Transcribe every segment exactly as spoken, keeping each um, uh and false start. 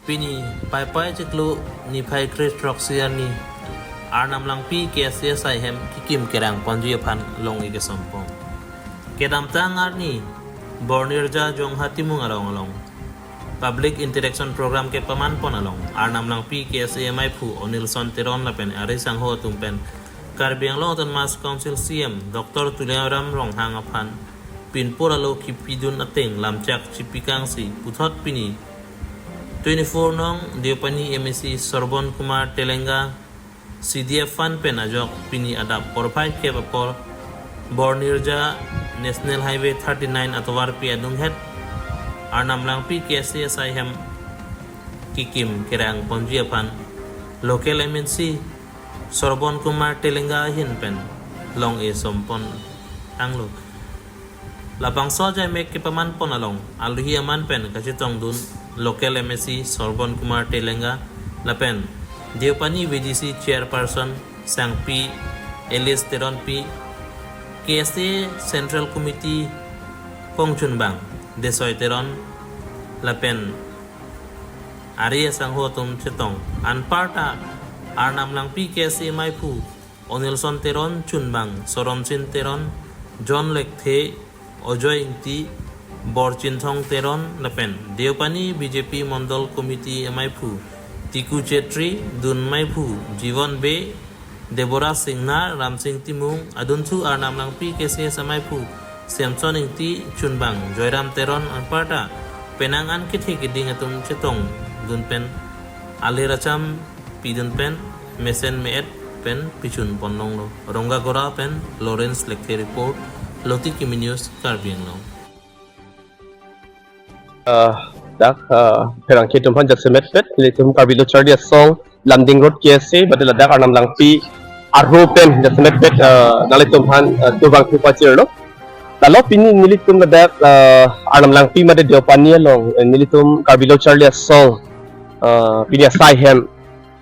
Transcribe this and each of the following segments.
Pini Paipai chiklo niphai kre throksi arni Arnam Langpi K S A asai hem kikim kerang ponji aphan long-e kesompon. Kedamtang arni Bornirja Jongha Timung arong along public interaction program kepaman pon along Arnam Langpi K S A amaiphu Onilson Teron lapen ari sangho atum pen Karbi Anglong Autonomous Council C M Doctor Tuliram Ronghang aphan pinpur alo kipidun ateng lamchak chipikangsi puthot pini twenty-four nong Deopani M A C Sorbon Kumar Telenga C D F fund pen ajok pini adap porphai kep apor Bornirja National Highway thirty-nine atovarpi adunghet Arnam Langpi K S A asai hem kikim kerang ponji aphan local M N C Sorbon Kumar Telenga ahin pen long-e sompon tanglo. Labangso ajaimek kepaman pon along aluhi aman pen kachetongdun local M A C Sorbon Kumar Telenga lapen Deopani V D C chairperson Sangpi Alice Teronpi, K S A Central Committee kongchunbang Desoi Teron lapen ari asangho atum chetong. Anparta Arnam Langpi K S A amaiphu Onilson Teron chunbang Soronsin Teron, John Lekthe, Ojoy Ingti, Borchinthong Teron lapen Deopani B J P Mondol Committee amaiphu Tiku Chetri, dun maiphu Jivon Bey, Deborah Singnar, Ramsing Timung, adunthu Arnam Langpi K S A amaiphu Samson Ingti, chunbang Joyram Teron anparta penang an kethe keding atum chetongdun pen alir acham pidun pen mesen me-et pen pichun pon longlo. Rongagora pen Lawrence Lekthe report, Loti Kimi News, Karbi Anglong. Ah, dak, ah, pherangke atum aphan jasemet pet, nelitum Karbi Lo Charli Asong, Lumding Road K S A, bade ladak Arnam Langpi arho pen jasemet pet, ah, nanglitum aphan, ah, tubang tu pachirlo. Lalo pini nelitum ladak, ah, Arnam Langpi mate Deopani along, eh, nelitum Karbi Lo Charli Asong, ah, pini asai hem,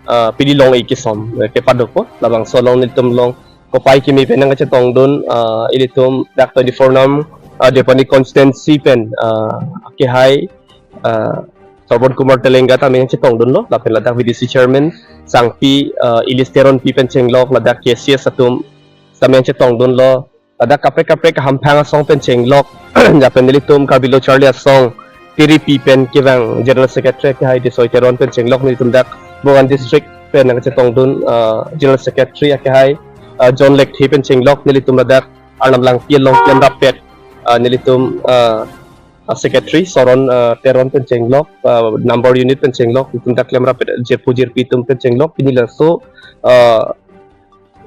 ah, pini long-e kesom, eh, kepadokpo, labangso along nelitum along kopai kimi pen nangkachetongdun, ah, ilitum dak twenty-four nong, ah, Deopani constituency pen, ah, akehai, ah, Sorbon Kumar Telenga tame nangchetongdunlo, lapen ladak V D C chairman Sangpi, ah, Alice Teronpi pen chenglok, ladak K S A atum tame nangchetongdunlo, ladak kaprek kaprek hamphang asong pen chenglok, lapen nelitum Karbi Lo Charli Asong Tiripi pen kevang General Secretary akehai Desoi Teron pen chenglok, nelitum dak Bokan District pen nangchetongdun, ah, General Secretary akehai, ah, John Lekthe pen chenglok, nelitum ladak Arnam Langpi along klemrappet, ah, nelitum, ah, ah, Secretary Soron, ah, Teron pen chenglok, ah, number unit pen chenglok, nelitum dak klemrappet jirpo jirpi atum pen chenglok, pini laso, ah,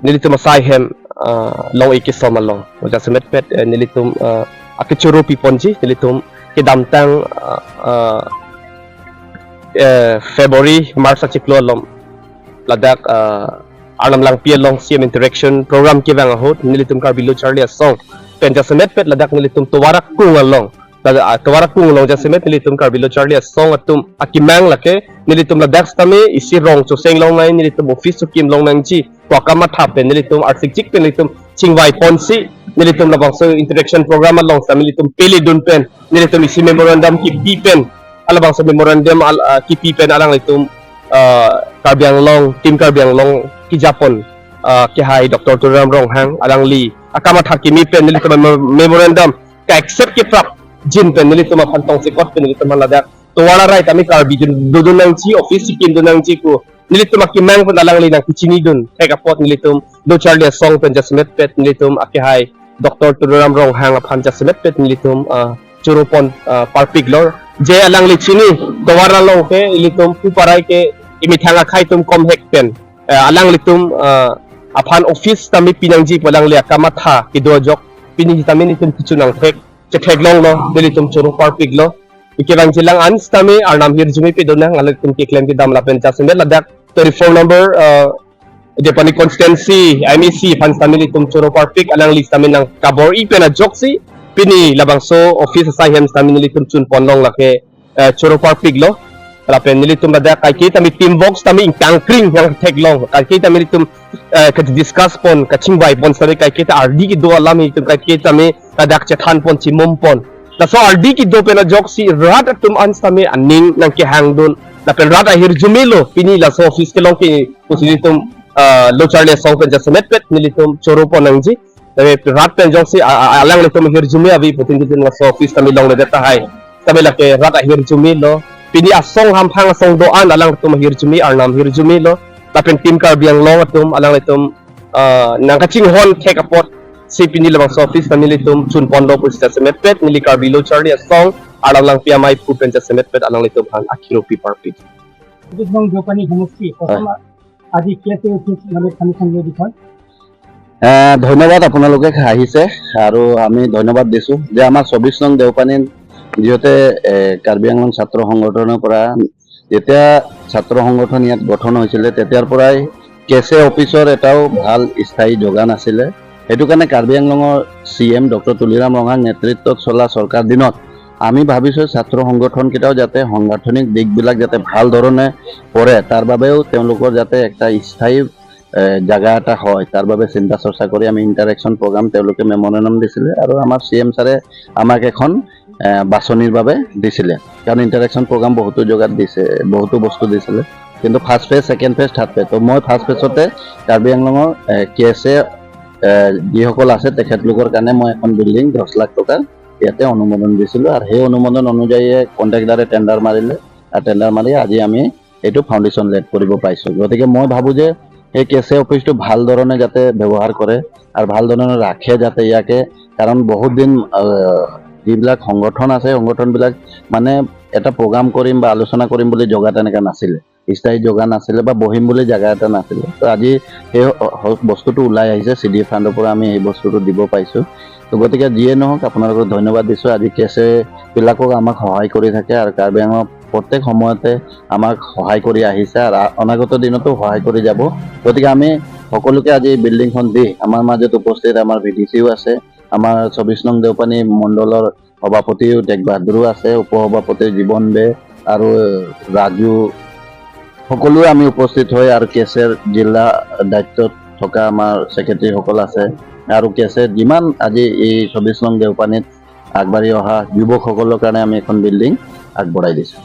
nelitum asai hem, ah, long-e kesom along jasemet pet, eh, nelitum, ah, akechoro piponji, nelitum kedamtang, ah, ah, eh, February, March achiklo along ladak, ah, Arnam Langpi along C M interaction program kevang ahut nelitum Karbi Lo Charli Asong pen jasemet pet ladak nelitum tovar akung along, ladak, ah, tovar akung along jasemet nelitum Karbi Lo Charli Asong atum akemang lake nelitum ladak sitame isi rong choseng longnang, nelitum office chokim longnangji pu akamatha pen nelitum arsikchik pen nelitum chingvai ponsi, nelitum labangso interaction program along sitame nelitum peledun pen, nelitum isi memorandum kipi pen, halabangso memorandum al-, ah, kipi pen alanglitum, ah, Karbi Anglong, Team Karbi Anglong kejapon, ah, akehai Doctor Tuliram Ronghang alangli akamatha kimi pen nelitum memo-, memorandum ka-accept keprapjin pen nelitum aphan tongsekot pen nelitum aphan ladak tovar arai tame Karbi dun, dodun nangji, office chekimdun nangji pu nelitum akemang pen alangli nangkechinidun. Thek apot nelitum Lo Charli Asong pen jasemet pet nelitum akehai Doctor Tuliram Ronghang aphan jasemet pet nelitum, ah, choro pon, ah, parpiklo. Je alangli chini tovar along ke ilitum pu parai ke imethang akhei atum komhek pen, ah, alanglitum, ah, aphan office tame pinangji pu alangli akamatha kedo ajok pini sitame nelitum kechun angthek chetheklonglo, nelitum choro parpiklo. Ikevang jilang an sitame Arnam hirjume pedonang, alanglitum keklem kedam lapen jasemet ladak twenty-four number, ah, Deopani constituency M A C aphan sitame nelitum choro parpik, alangli sitame nangkabor-i pen ajoksi pini labangso office asai hem sitame nelitum chun ponlong lake, eh, choro parpiklo. Lapen nelitum ladak kaike tame team work sitame ingtangkring nangtheklong, kaike tame nelitum, eh, ka-discuss pon, kachingvai pon sitame kaike ta ardi kedo alam nelitum kaike tame ladak chethan pon, chimum pon. Laso ardi kedo pen ajoksi rat atum an sitame aning nangkehangdun. Lapen rat ahirjume lo pini laso office kelong ke pusi nelitum, ah, lo charli asong pen jasemet pet nelitum choro pon nangji. Tapi rat pen jongsi, ah, ah, alanglitum ahirjume ave putin tin laso office tame longledet tahai. Tame lake rat ahirjume lo. Pini asong hamphang asong do-an alangtum ahirjume, Arnam ahirjume lo. Lapen Team Karbi Anglong atum alanglitum, ah, nangkachinghon thek apotsi pini labangso office tame nelitum chun ponlo pusi jasemet pet neli Karbi Lo Charli Asong Arnam Langpi Amei aphu pen jasemet pet alanglitum aphan akiropi parpi. Shabis nong Deopani homosti, হয়। প্ৰথম আজি কে এছ এ অফিচ মানে foundation day বিষয়। এ, ধন্যবাদ আপোনালোকে আহিছে আৰু আমি ধন্যবাদ দিছো যে আমাৰ চৌবিশ নং দেওপানীত যিহেতু, এ, কাৰ্বি আংলং ছাত্ৰ সংগঠনৰ পৰা যেতিয়া ছাত্ৰ সংগঠন ইয়াত গঠন হৈছিলে তেতিয়াৰ পৰাই কে এছ এ অফিচৰ এটাও ভাল স্থায়ী যোগান আছিলে। সেইটো কাৰণে কাৰ্বি আংলঙৰ চি এম ডক্টৰ তুলিৰাম ৰংহাং নেতৃত্বত চলা চৰকাৰ দিনত আমি ভাবিছো ছাত্ৰ সংগঠনকেইটাও যাতে সাংগঠনিক দিশবিলাক যাতে ভাল ধৰণে কৰে, তাৰ বাবেও তেওঁলোকৰ যাতে একটা স্থায়ী, এ, জাগা এটা হয়, তাৰ বাবে চিন্তা চৰ্চা কৰি আমি ইণ্টাৰেকশ্যন প্ৰগ্ৰাম তেওঁলোকে মেমৰেণ্ডাম দিছিলে আৰু আমাৰ চি এম ছাৰে আমাক এখন, এ, বাছনিৰ বাবে দিছিলে। কাৰণ ইণ্টাৰেকশ্যন প্ৰগ্ৰাম বহুতো জেগাত দিছে, বহুতো বস্তু দিছিলে, কিন্তু first phase, second phase, third phase. তো মই ফাৰ্ষ্ট ফেজতে কাৰ্বি আংলঙৰ, এ, কে এছ এ, এ, যিসকল আছে তেখেতলোকৰ কাৰণে মই এখন বিল্ডিং দহ লাখ টকাৰ ইয়াতে অনুমোদন দিছিলো আৰু সেই অনুমোদন অনুযায়ী কণ্ট্ৰেক্টদাৰে টেণ্ডাৰ মাৰিলে আৰু টেণ্ডাৰ মাৰি আজি আমি এইটো ফাউণ্ডেশ্যন লেড কৰিব পাইছো। গতিকে মই ভাবো যে এই কে এছ এ অফিচটো ভাল ধৰণে যাতে ব্যৱহাৰ কৰে আৰু ভাল ধৰণে ৰাখে যাতে ইয়াকে, কাৰণ বহুত দিন, আহ, যিবিলাক সংগঠন আছে, সংগঠনবিলাক মানে এটা প্ৰগ্ৰাম কৰিম বা আলোচনা কৰিম বুলি জেগা তেনেকা নাছিলে, স্থায়ী জেগা নাছিলে বা বহিম বুলি জেগা এটা নাছিলে। তো আজি সেই হ-, হ-, বস্তুটো ওলাই আহিছে, চি ডি এ ফাণ্ডৰ পৰা আমি সেই বস্তুটো দিব পাইছো। তো গতিকে যিয়ে নহওক আপোনালোকক ধন্যবাদ দিছো। আজি কে এছ এ বিলাকক আমাক সহায় কৰি থাকে আৰু কাৰ্বি আংলঙত প্ৰত্যেক সময়তে আমাক সহায় কৰি আহিছে আৰু আ-, অনাগত দিনতো সহায় কৰি যাব। গতিকে আমি সকলোকে আজি এই বিল্ডিংখন দি আমাৰ মাজত উপস্থিত আমাৰ ভি ডি চিও আছে, আমাৰ চৌবিশ নং দেওপানী মণ্ডলৰ সভাপতি টেক বাহাদুৰো আছে, উপ সভাপতি জীৱন বে আৰু ৰাজু, সকলোৱে আমি উপস্থিত হৈ আৰু কে এছ এৰ জিলা দায়িত্বত থকা আমাৰ ছেক্ৰেটাৰীসকল আছে আৰু কে এছ এৰ যিমান আজি এই চৌবিশ নং দেওপানীত আগবাঢ়ি অহা যুৱকসকলৰ কাৰণে আমি এখন বিল্ডিং আগবঢ়াই দিছো।